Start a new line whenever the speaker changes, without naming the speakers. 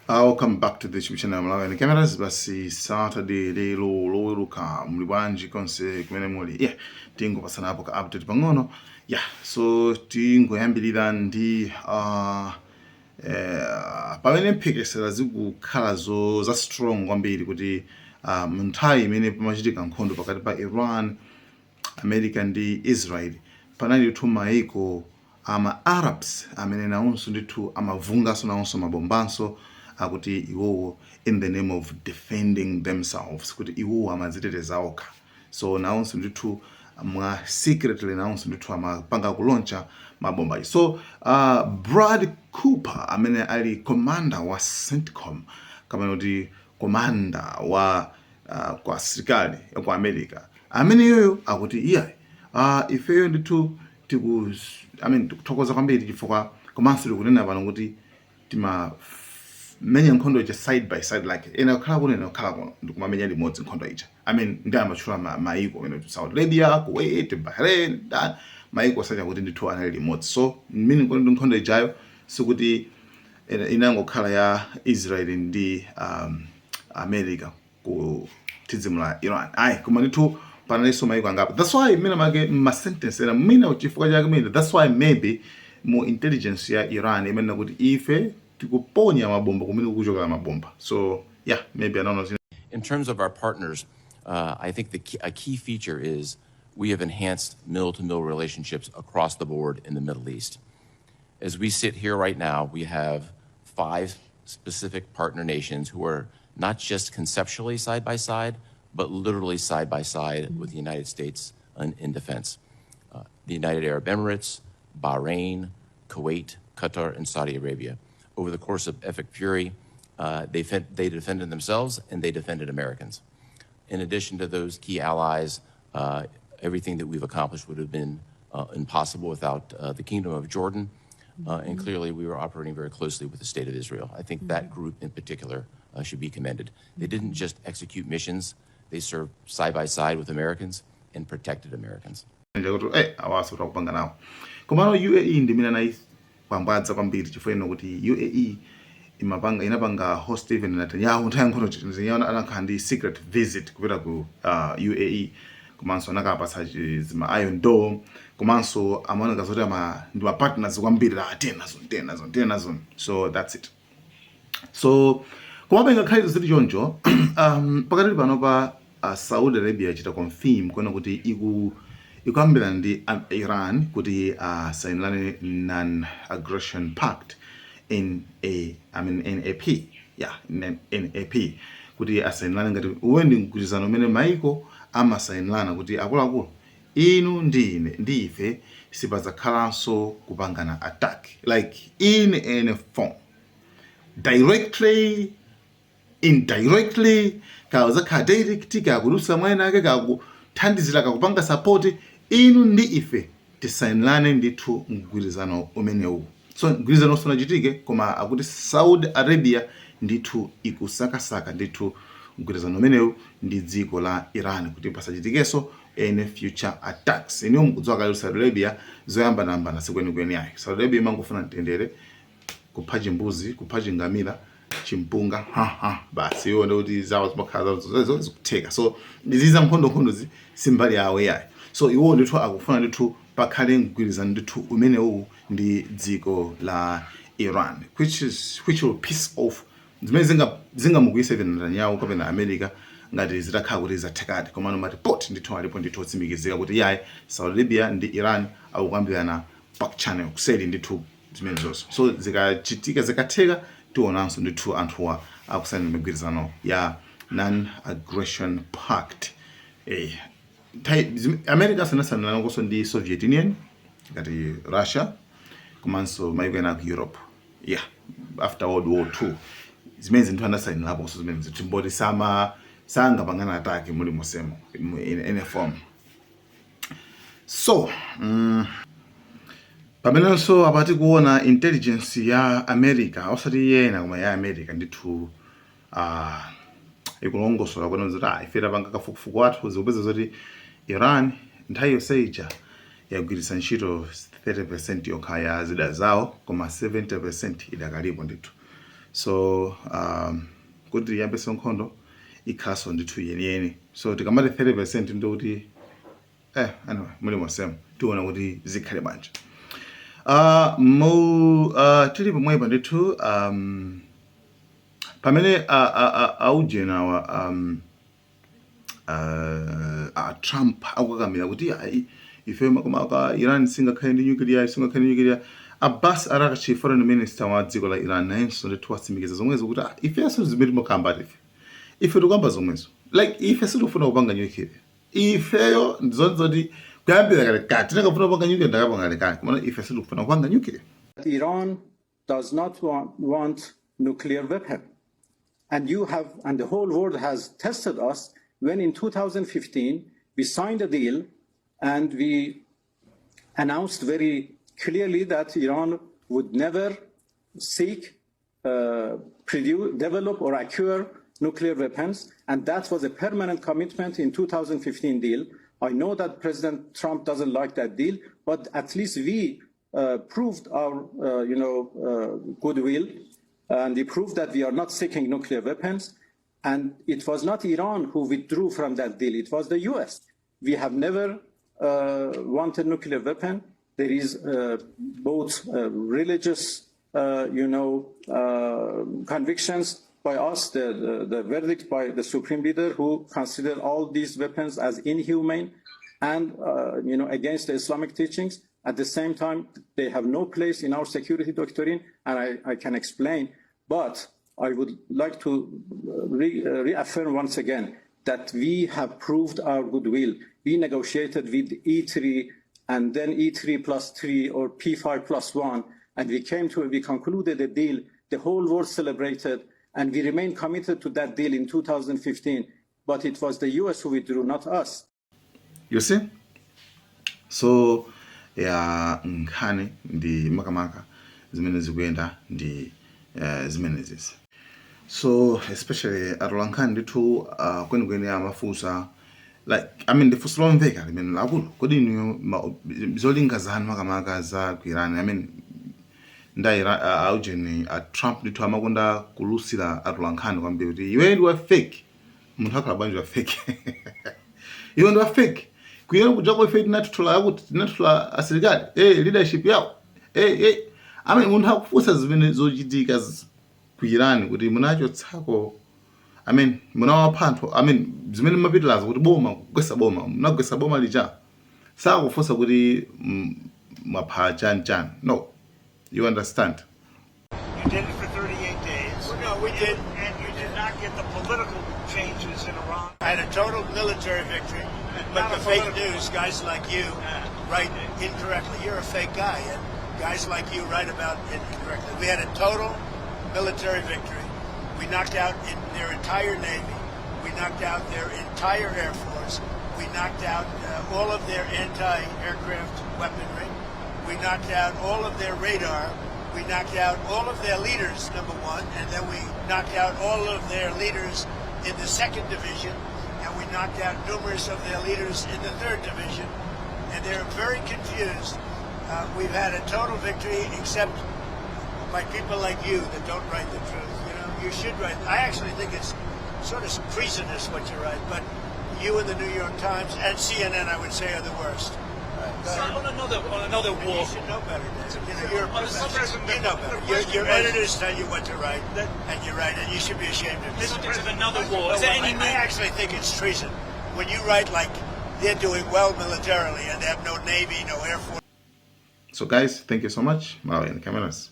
Welcome back to the YouTube channel Malawi Cameras. Basi, Saturday lero, Loweruka, muli bwanji konse kumene muli? Yeah, tingopasana apo ka update pang'ono. Yeah, so tingoyambirira ndi pamene mphekesera zikukhala zo za strong kwambiri kuti mu nthawi imene pamachitika nkhondo pakati pa Iran, America ndi Israel, panali ndithu maiko ama Arabs amene nawonso ndithu amavunganso nawonso mabombanso, akuti iwowo in the name of defending themselves, kuti iwowo amadziteteza okha. So nawonso ndithu mwa secretly nawonso ndithu amapanga kulauncha mabomba. So Brad Cooper, amene ali commander wa CENTCOM, kamene kuti commander wa kwa asilikali ku America, amene yoyo akuti iyayi, ifeyo ndithu tiku I mean, tikuthokoza kwambiri chifukwa komanso tikunena pano kuti timamenya nkhondo ija side by side, like ena kukhala kuno, ena kukhala kuno, ndikumamenya limodzi nkhondo ija. I mean, ndi amatchula maiko amene Saudi Arabia, Kuwait, Bahrain, da maiko sacha kuti ndithu anali limodzi. So mmene nkhondo ijayo sikuti inangokhala ya Israel ndi America kutizimula Iran, ayi, koma ndithu panalinso maiko angapo. That's why mmene make ma sentence ena mwina chifukwa chake mwina, that's why maybe mu intelligence ya Iran imene kuti ife tikuponya mabomba kumene kukuchokera mabomba. So yeah, maybe anaona zina.
In terms of our partners, I think a key feature is we have enhanced mill to mill relationships across the board in the Middle East. As we sit here right now, we have five specific partner nations who are not just conceptually side by side, but literally side by side with the United States in defense. The United Arab Emirates, Bahrain, Kuwait, Qatar, and Saudi Arabia. Over the course of Epic Fury, they defended themselves and they defended Americans. In addition to those key allies, everything that we've accomplished would have been impossible without the Kingdom of Jordan. And clearly, we were operating very closely with the State of Israel. I think that group in particular should be commended. They didn't just execute missions, they served side by side with Americans and protected Americans.
Kuti awaso takupanga nawo. Komano UAE ndi imene anayipambadza kwambiri, chifukwa ino kuti UAE imapanga, inapanga host even Netanyahu nthawi ya nkhondo. Netanyahu anakhala ndi secret visit kupita ku UAE, komanso anakapatsa zima Iron Dome, komanso amaoneka zoti ama ndi ma partners kwambiri la tenazo tenazo tenazo. So that's it. So komabe ngakhale zili choncho, pakatili pano pa Saudi Arabia yachita confirm kuona kuti ikuyambirana ndi Iran kuti sainirane non aggression pact, NA, I mean NAP, yeah, NAP, kuti asainirane ngati uwe ndi mgwirizano umene maiko amasainirana kuti akuluakulu, inu ndi ine ndi ife sipadzakhalanso kupangana attack, like in any form, directly, indirectly, kaya uzakhala direct, kaya kudutsa mwene ake, kaya kuthandizira, kakupanga support, inu ndi ife tisainirane ndithu mgwirizano umenewu. So mgwirizano usanachitike, koma akuti Saudi Arabia ndithu ikusakasaka ndithu mgwirizano umenewu ndi dziko la Iran kuti pasachitikenso any future attacks. Iniwo mukudziwa kale, Saudi Arabia zoyambanayambana sikwenikweni ayi. Saudi Arabia imangofuna mtendere, kupha chimbuzi, kupha chingamira, chimpunga, haha, basi, iwo ndikuti zawo zimakhala zawo zikutheka. So ndiziza nkhondo simbali yawo yayi. So iwo ndithu akufuna ndithu pakhale mgwirizano ndithu umenewu ndi dziko la Iran, which will piss off, zimene zingamukwiyitse even Netanyahu kapena America ngati zitakhala kuti zathekadi. Komano maripoti ndithu alipo ndithu otsimikizika kuti yayi, Saudi Arabia ndi Iran akukambirana back channel, kuseri ndithu zimene zonso. So zikachitika, zikatheka, tionanso ndithu anthuwa akusaina migwirizano ya non-aggression pact. America sanasanananso ndi Soviet Union, ngati Russia, komanso maiko ena ku Europe, yeah, after World War II, zimene zinthu anasainiraponso zimene zinthu mboti sama sangapangana attack muli mosemo in any form. So pamenenso apati kuona intelligence ya America, osati yena koma ya America ndithu, ikulongosola kuona kuti ife tapanga kafukufuku athu, zikupeza zoti Iran nthawi yonse ija yagwiritsa ntchito 30% yokha ya zida zawo, koma 70% idakalipo ndithu. So kuti iyambenso nkhondo ikhalanso ndithu yeniyeni. So tikamati 30% ndikuti anyway, muli monsemo tiona kuti zikhale bwanji. Mu tili pomwepa ndithu, pamene aujenawa a Trump akukakamira kuti ayi, ife makamaka Iran singakhale ndi nuclear, singakhale ndi nuclear, Abbas Araghchi, foreign minister wa dziko la Iran, nayenso ndithu watsimikiza zomwezo kuti ifenso zimene timakamba, ife tikamba zomwezo, like ife sitikufuna kupanga nuclear. Ifeyo ndizonzoti kuyambira kalekale tinakafuna kupanga nuclear, ndakapanga kalekale, koma ife sitikufuna kupanga nuclear.
Iran does not want nuclear weapon. And you have, and the whole world has tested us when in 2015 we signed a deal and we announced very clearly that Iran would never seek, produce, develop or acquire nuclear weapons. And that was a permanent commitment in 2015 deal. I know that President Trump doesn't like that deal, but at least we proved our goodwill, and we proved that we are not seeking nuclear weapons. And it was not Iran who withdrew from that deal; it was the U.S. We have never wanted nuclear weapon. There is both religious convictions by us, the verdict by the supreme leader who considered all these weapons as inhumane and against the Islamic teachings. At the same time, they have no place in our security doctrine, and I can explain. But I would like to reaffirm once again that we have proved our goodwill. We negotiated with E3 and then E3 plus 3 or P5 plus 1, and we concluded a deal. The whole world celebrated, and we remain committed to that deal in 2015. But it was the US who withdrew, not us.
You see? So ya, nkhani ndi makamaka zimene zikuyenda ndi zimenezisi. So especially atolankhani ndithu kwenikweni amafunsa, like, I mean, ndifunso lomveka limene lakulu: kodi inuyo zolinga zanu makamaka za ku Iran? I mean, nda aujeni a Trump ndithu amakonda kulusira atolankhani kwambiri kuti iwe ndi wa fake. Munthu akhala bwanji wa fake? Iwe ndi wa fake. Kuyena kujako ife tinatutula yakuti tinatutula asilikali, leadership yawo. I mean, munthu akufunsa zimene zochitika ku Iran kuti munachotsako, I mean, munawapha anthu, I mean, zimene mapitilazo kuti boma kugwesa boma, munagwesa boma lija. Sakufunsa kuti mwapha chani chani. No, you understand?
You did it for 38 days.
Well, no, we did.
And you did not get the political changes in Iran.
I had a total military victory, but
Not
the
a
fake
political-
news, guys like you, write incorrectly. You're a fake guy, and guys like you write about it incorrectly. We had a total military victory. We knocked out their entire navy. We knocked out their entire air force. We knocked out all of their anti-aircraft weaponry. We knocked out all of their radar. We knocked out all of their leaders, number one, and then we knocked out all of their leaders in the second division, and we knocked out numerous of their leaders in the third division, and they're very confused. We've had a total victory, except by people like you that don't write the truth. You should write. I actually think it's sort of treasonous what you write, but you and the New York Times and CNN, I would say, are the worst. Go
So
ahead.
on another
And
war.
you should know better, David. You're a
On the
professor.
subject-
You know better.
The
Your,
question
your
was-
editors tell you what to write, and you write, and you should be ashamed of
The
yourself.
subject of another war. Is there any
I actually think it's treason when you write like they're doing well militarily and they have no navy, no air force.
So guys, thank you so much. Malawi and cameras.